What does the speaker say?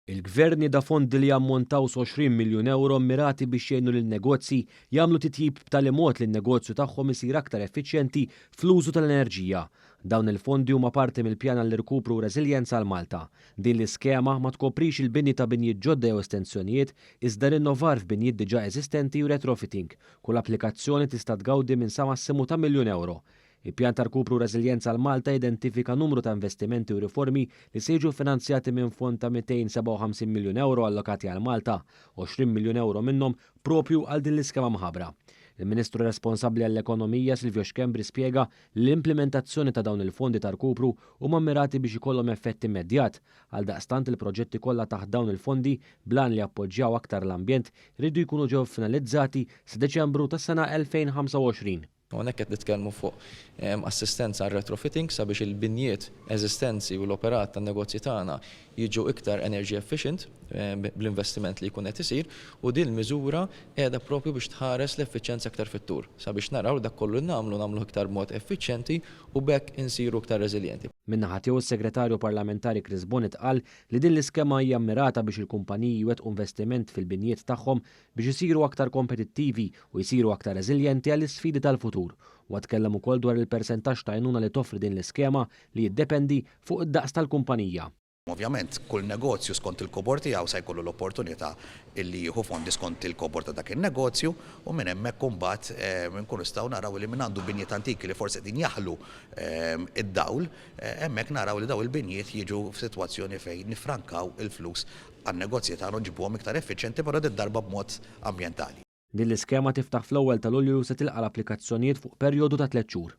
Il-Gvern nieda fondi li jammontaw 20 miljun ewro mmirati biex jgħinu lin-negozji jagħmlu titjib b'tali mod li n-negozju tagħhom isir aktar effiċjenti fl-użu tal-enerġija. Dawn il-fondi huma parti mill-pjan għall-irkupru u reżiljenza għal Malta. Din l-iskema ma tkoprix il-bini ta' binjiet ġodda jew estensjonijiet iżda rinnovar f'binjiet diġà eżistenti u retrofitting. Kull applikazzjoni tista' tgawdi minn sa massimu ta' miljun ewro. Il-Pjan ta' Rkupru u Reżiljenza għal Malta jidentifika numru ta' investimenti u riformi li se jiġu finanzjati minn fond ta' 257 miljun ewro allokati għal Malta, 20 miljun ewro minnhom proprju għal din l-iskema mħabbra. Il-Ministru responsabbli għall-Ekonomija Silvio Schembri spjega li l-implimentazzjoni ta' dawn il-fondi ta' rkupru huma mmirati biex ikollhom effett immedjat. Għaldaqstant il-proġetti kollha taħt dawn il-fondi bl-għan li jappoġġjaw aktar l-ambjent iridu jkunu ġew finalizzati sa Deċembru tas-sena 2025. Hawnhekk qed nitkellmu fuq assistenza għal retrofitting sabiex il-binjiet eżistenzi u l-operat tan-negozji tagħna jiġu iktar energy efficient bl-investiment li jkun qed isir u din il-miżura qiegħda proprju biex tħares l-effiċjenza iktar fit-tul sabiex naraw li dak kollu li nagħmlu nagħmluh iktar b'mod effiċjenti u b'hekk insiru iktar reżiljenti. Min-naħa tiegħu s-Segretarju Parlamentari Chris Bonett qal li din l-iskema hija mmirata biex il-kumpaniji jwettqu investiment fil-binjiet tagħhom biex isiru aktar kompetittivi u jsiru aktar reżiljenti għall-isfidi tal-futur. Huwa tkellem ukoll dwar il-persentaġġ ta' għajnuna li toffri din l-iskema li jiddependi fuq id-daqs tal-kumpanija. Ovvjament, kull negozju skont il-kobor tiegħu se jkollu l-opportunità illi jieħu fondi skont il-kobor ta' dak in-negozju u minn hemmhekk imbagħad inkunu nistgħu naraw li min għandu binjiet antiki li forsi qegħdin jaħlu id-dawl, hemmhekk naraw li dawn il-binjiet jiġu f'sitwazzjoni fejn niffrankaw il-flus għan-negozji tagħna u nġibuhom iktar effiċjenti però did-darba b'mod ambjentali. Din l-iskema tiftaħ fl-ewwel ta' Lulju u se tilqa' l-applikazzjonijiet fuq perjodu ta' tlett xhur.